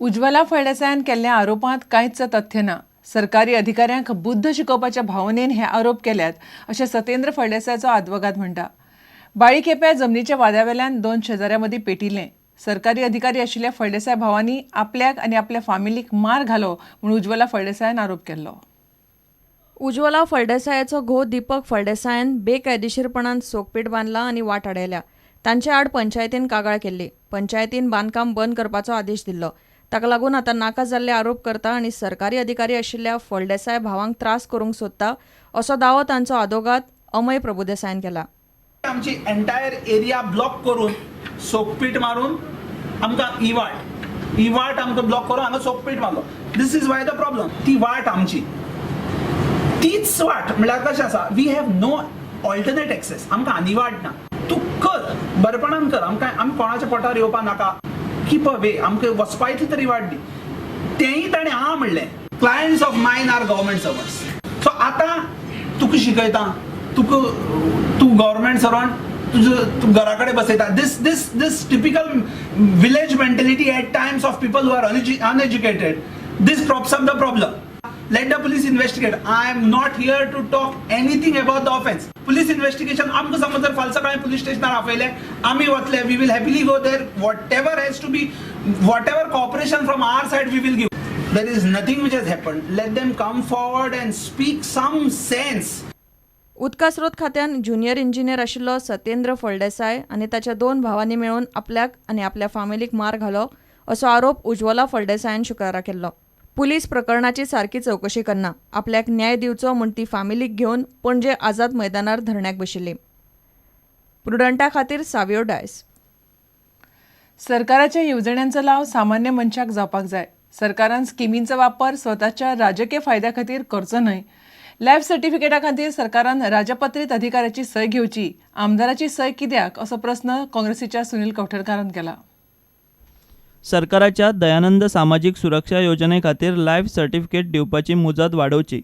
उज्वला फळदेसायान केल्ल्या आरोपांत कांयच तथ्य ना. सरकारी अधिकाऱ्यांक बुद्ध शिकोवपाच्या भावनेन हे आरोप केल्यात अशें सत्येंद्र फळदेसायाचो आदवोगाद म्हणटा. बाळी केप्यां जमनीच्या वाद्यावेल्यान दोन शेजाऱ्यां मदीं पेटिल्लें. सरकारी अधिकारी आशिल्ल्या फळदेसाय भावांनी आपल्याक आनी आपल्या फामिलीक मार घालो म्हूण उज्वला फळदेसायान आरोप केल्लो. उज्वला फळदेसायाचो घोव दीपक फळदेसायान बेकायदेशीरपणान सोकपीठ बांदला आनी वाट आडयल्या. तांचे आड पंचायतीन कागाळ केल्ली. पंचायतीन बांदकाम बंद करपाचो आदेश दिल्लो. ताका लागून आतां नाका जाल्ले आरोप करता आनी सरकारी अधिकारी आशिल्ल्या फळदेसाय भावांक त्रास करूंक सोदता असो दावो तांचो आदोगाद अमय प्रभुदेसायान केला. आमची एंटायर एरिया ब्लॉक करून सोकपीठ मारून आमकां ही वाट आमकां ब्लॉक करून हांगा सोकपीठ मारलो. This is why the problem. ती वाट आमची तीच वाट म्हणल्यार कशें आसा, we have no alternate access. आमकां आनी वाट ना. तूं कर, बरेपणान कर, आमकां आमी कोणाच्या पोटार येवपा नाका. कीप अ वे, आमकां वचपा इतली तरी वाट दी. तेंय ताणें आं म्हणलें. Clients of mine are government servants. So आतां तुका शिकयता, तुका तूं गव्हर्मेंट सर्वंट, तुजो तूं घरा कडेन बसयता. This this this typical village mentality at times of people who are uneducated, this props up the problem. Let the police investigate. I am not here to talk anything about the offence. Police investigation आमकां समज जर फाल्यां सकाळीं police स्टेशनार आपयलें, आमी वतले. We will happily go there. Whatever has to be, whatever cooperation from our side, we will give. There is nothing which has happened. Let them come forward and speak some sense. उदका स्रोत खात्यान junior engineer आशिल्लो सत्येंद्र फळदेसाय आनी ताच्या दोन भावांनी मेळून आपल्याक आनी आपल्या फामिलीक मार घालो असो आरोप उज्वला फळदेसायान शुक्रारा केल्लो. पुलीस प्रकरणाची सारकी चवकशी करना, आपल्याक न्याय दिवचो म्हूण ती फामिलीक घेवन पणजे आझाद मैदानार धरण्याक बशिल्ली. प्रुडंटा खातीर सावियो डायस. सरकाराच्या येवजण्यांचो लाव सामान्य मनशाक जावपाक जाय. सरकारान स्किमींचो वापर स्वताच्या राजकीय फायद्या खातीर करचो न्हय. लायफ सर्टिफिकेटा खातीर सरकारान राजपत्रीत अधिकाऱ्याची सय घेवची, आमदाराची सय कित्याक असो प्रस्न काँग्रेसीच्या सुनील कवठणकारान केला. सरकाराच्या दयानंद सामाजीक सुरक्षा योजने खातीर लायफ सर्टिफिकेट दिवपाची मुजत वाडोवची.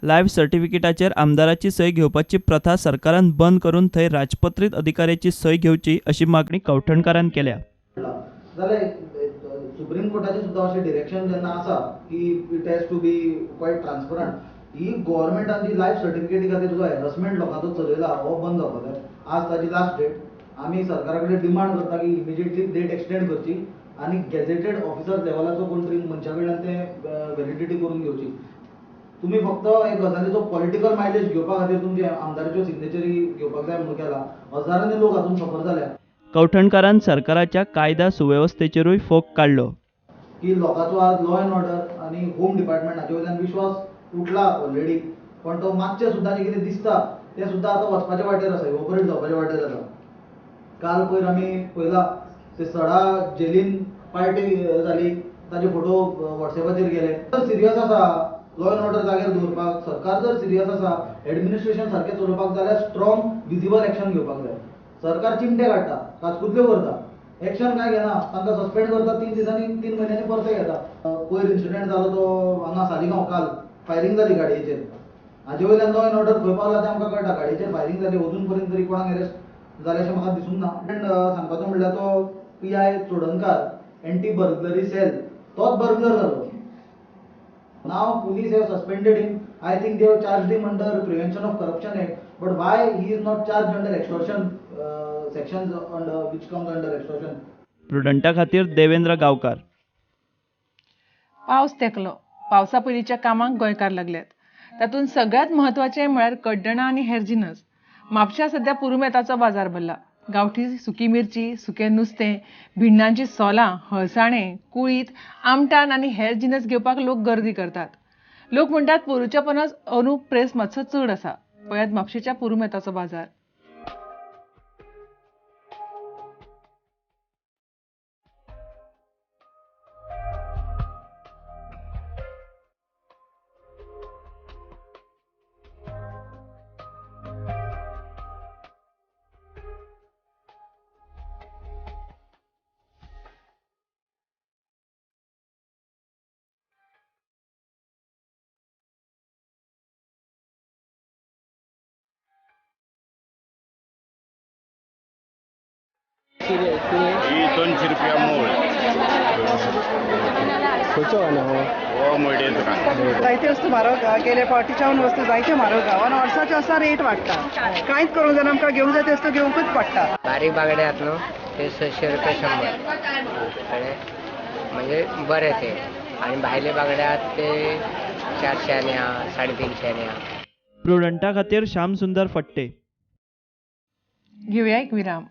लायफ सर्टिफिकेटाचेर आमदाराची सय घेवपाची प्रथा सरकारान बंद करून थंय राजपत्रीत अधिकाऱ्याची सय घेवची अशी मागणी कवठणकारान केल्या. जाल्यार सुप्रीम कोर्टाचे सुद्दां अशें डिरेक्शन जेन्ना आसा की it has to be quite transparent, ही गोवोरमेंटान जी लायफ सर्टिफिकेटी खातीर जो हॅरसमेंट लोकांचो चलयला हो बंद जावपाक जाय. आज ताजी लास्ट डेट. आमी सरकारा कडेन डिमांड करता की इमिजिएटली डेट एक्सटेंड करची आनी गॅझेटेड ऑफिसर लेवलाचो कोण तरी मनशा कडल्यान ते व्हॅलिडिटी करून घेवची. तुमी फक्त एक गजालीचो पॉलिटिकल मायलेज घेवपा खातीर तुमचे आमदाराच्यो सिग्नेचरी घेवपाक जाय म्हणून केला. हजारांनी लोक हातूंत सफर जाल्या. कवठणकारान सरकाराच्या कायदा सुवेवस्थेचेरूय फोग काडलो. की लोकांचो आज लॉ एंड ऑर्डर आनी होम डिपार्टमेंट हाचे वयल्यान विश्वास उठला ऑलरेडी, पण तो मातशें सुद्दां आनी कितें दिसता तें सुद्दां आतां वचपाच्या वाटेर आसा, इवोपरेट जावपाच्या वाटेर आसा. काल पयर आमी पळयला ते सडा जेलीन पार्टी जाली, ताजे फोटो वॉट्सएपाचेर गेले. जर सिरियस आसा लॉ एंड ऑर्डर जाग्यार दवरपाक, सरकार जर सिरियस आसा एडमिनिस्ट्रेशन सारकें चलोवपाक जाल्यार स्ट्रॉंग विजिबल एक्शन घेवपाक जाय. सरकार चिमटे काडटा, काचकुतल्यो करता, एक्शन काय घेना, तांकां सस्पेंड करता, 3 दिसांनी 3 म्हयन्यांनी परते घेता. पयर इन्सिडंट जालो तो हांगा सालिगांव, काल फायरींग जाली गाडयेचेर. हाजे वयल्यान लॉ एंड ऑर्डर खंय पावला तें आमकां कळटा. गाडयेचेर फायरींग जाली, अजून पर्यंत तरी कोणाक अरेस्ट जालें अशें म्हाका दिसूंक ना. एंड सांगपाचो म्हणल्यार तो PI Chodankar anti burglary cell तोच बर्गलर जालो. Now police have suspended him. I think they have charged him under Prevention of Corruption Act. But why he is not charged under extortion sections under which comes under extortion? प्रुडंटा खातीर देवेंद्र गांवकार. पावस तेंकलो. पावसा पयलींच्या कामाक गोंयकार लागल्यात. तातूंत सगळ्यांत म्हत्वाचें म्हळ्यार कड्डणां आनी हेर जिनस. म्हापश्यां सद्या पुरुमेताचो बाजार भरला. गांवठी सुकी मिरची, सुकें नुस्तें, भिंडांची सोलां, हळसाणे, कुळीत, आमटान आनी हेर जिनस घेवपाक लोक गर्दी करतात. लोक म्हणटात पोरूच्या परस अंदू प्रेस मातसो चड आसा. पळयात म्हापशेच्या पुरुमेताचो बाजार. ही 200 रुपया मूळ. खंयचो कांदो हो? हो मोडयेचो कांदो. जायते वस्तू म्हारग आहा. गेले फावटीच्यान वस्तू जायते म्हारग आहा आनी वर्साचे वर्सा रेट वाडटा. कांयच करूंक जायना, आमकां घेवंक जाय ते वस्तू घेवंकूच पडटा. बारीक बांगडे आहात न्हू ते 600 रुपया 100, कळ्ळें? म्हणजे बरे ते. आनी भायले बांगडे आहात ते 400 आहा, 350 आहा. प्रुडंटा खातीर श्यामसुंदर फडते. घेवया एक विराम.